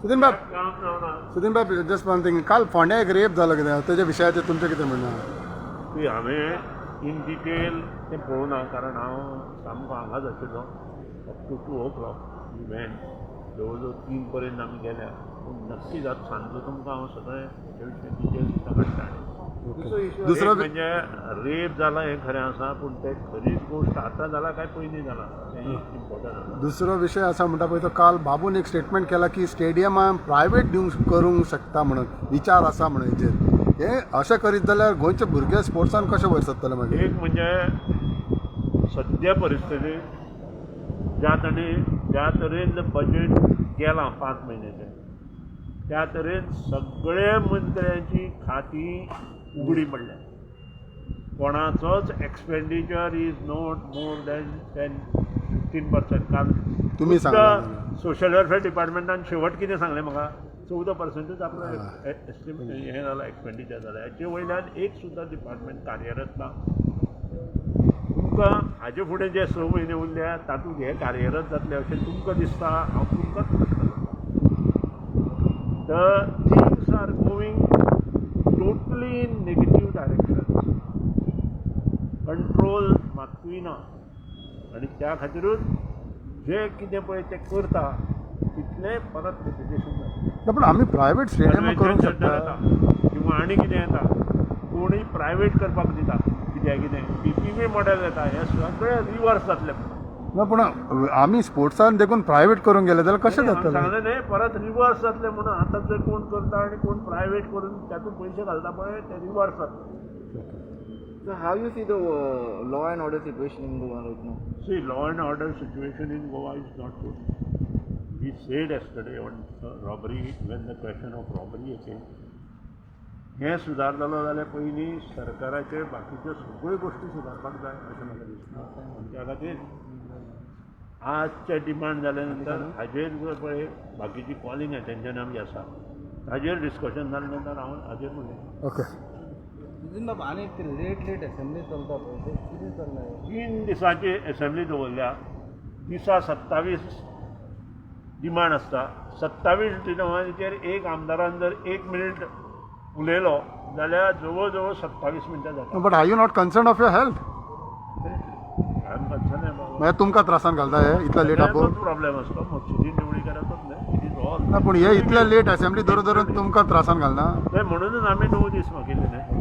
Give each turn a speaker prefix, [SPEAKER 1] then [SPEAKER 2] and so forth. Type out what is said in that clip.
[SPEAKER 1] सुदिन बाब.
[SPEAKER 2] काम जावना.
[SPEAKER 1] सुदिन बाब, जस्ट वन थिंग, काल फोंड्या एक रेप जालो कितें, तेज्या विशयाचेर तुमचें कितें म्हणणें आहा?
[SPEAKER 2] ती हांवें इन डिटेल तें पळोवना, कारण हांव सामको हांगाच आशिल्लो. Up to 2 o'clock we went, जवळ जवळ 3 पर्यंत आमी गेल्या. पूण नक्कीच आतां सांजचो तुमकां हांव सगळें हेचे विशीं डिटेल्स सुद्दां काडटा. आनी
[SPEAKER 1] दुसरो
[SPEAKER 2] एक म्हणजे रेप जाला हें खरें आसा, पूण तें खरीच गोश्ट आतां जाला काय पयलीं जाला तें इम्पॉर्टंट आसा.
[SPEAKER 1] दुसरो विशय आसा म्हणटा पळय, तो काल बाबून एक स्टेटमेंट केला की स्टेडियमान प्रायवेट दिवंक करूंक शकता म्हणून विचार आसा म्हणून. हेजेर हे अशें करीत जाल्यार गोंयचे भुरगे स्पोर्ट्सान कशे वयर सरतले मागीर?
[SPEAKER 2] एक म्हणजे सद्या परिस्थितीत ज्या तरेन बजेट गेलां 5 म्हयन्याचें, त्या तरेन सगळे मंत्र्यांची खातीं उगडी पडल्या. कोणाचोच expenditure is not more than 10-15%. काल
[SPEAKER 1] तुमी सांगला.
[SPEAKER 2] सोशल वेलफेअर डिपार्टमेंटान शेवट कितें सांगलें म्हाका, 14 पर्संटूच आपलो हें जाला, एक्सपेंडिचर जाला. हेचे वयल्यान एक सुद्दां डिपार्टमेंट कार्यरत ना. तुमकां हाजे फुडें जे 6 म्हयने उरल्या तातूंत हे कार्यरत जातले अशें तुमकां दिसता? हांव तुमकांच प्रश्न करता. The things are going totally in negative direction. Control मात्तूय ना आनी त्या खातीरूच जे कितें पळय तें करता तितलें परत रिपिटेशन जाता.
[SPEAKER 1] ना, पण आमी प्रायवेट स्टेडियम करूंक
[SPEAKER 2] कन्व्हेन्शन सेंटर
[SPEAKER 1] शकता.
[SPEAKER 2] येता किंवा आनी कितें येता, कोणूय प्रायवेट करपाक दिता कित्याक कितें पीपीपी मॉडेल येता, हें सगळें रिवर्स जातलें.
[SPEAKER 1] ना, पूण आमी स्पोर्ट्सान देखून प्रायवेट करूंक गेले जाल्यार कशें जातलें?
[SPEAKER 2] सांगलें न्ही, परत रिवर्स जातलें म्हणून. आतां जर कोण करता आनी कोण प्रायवेट करून तातूंत पयशे घालता पळय, ते रिवर्स जातले.
[SPEAKER 3] So how you see the law and order situation in Goa right now?
[SPEAKER 2] See, law and order situation in Goa is not good. We said yesterday on robbery, when the question of robbery came, हें सुदारतलो जाल्यार पयलीं सरकाराचे बाकीच्यो सगळ्यो गोश्टी सुदारपाक जाय अशें म्हाका दिसता. आनी त्या खातीर आजचे डिमांड जाल्या नंतर हाजेर जर पळय बाकीची कॉलिंग अटेन्शन आमची आसा, ताजेर डिस्कशन जाल्या नंतर हांव हाजेर उलयतां.
[SPEAKER 1] ओके.
[SPEAKER 3] नितीन बाब, आनी ते लेट लेट असेंब्ली चलता पळय, ते कितें चल्लां हें?
[SPEAKER 2] 3 दिसांची असेंब्ली दवरल्या. दिसा 27 डिमांड आसता. 27 डिमांडीचेर एक आमदारान जर एक मिनीट उलयलो जाल्यार जवळ जवळ 27 मिनटां जाता.
[SPEAKER 1] But are you not concern of your health?
[SPEAKER 2] I am concern बाबा.
[SPEAKER 1] म्हणजे तुमकां त्रासान घालता हे इतलो लेट आपोवन.
[SPEAKER 2] प्रॉब्लेम आसतो, सुदीन ढवळीकाराचोच न्हय, it is all.
[SPEAKER 1] ना, पूण हे इतले लेट असेंब्ली धरून धरून तुमकां त्रासान घालना?
[SPEAKER 2] न्हय, म्हणूनच आमी 9 दीस मागिल्ले न्हय.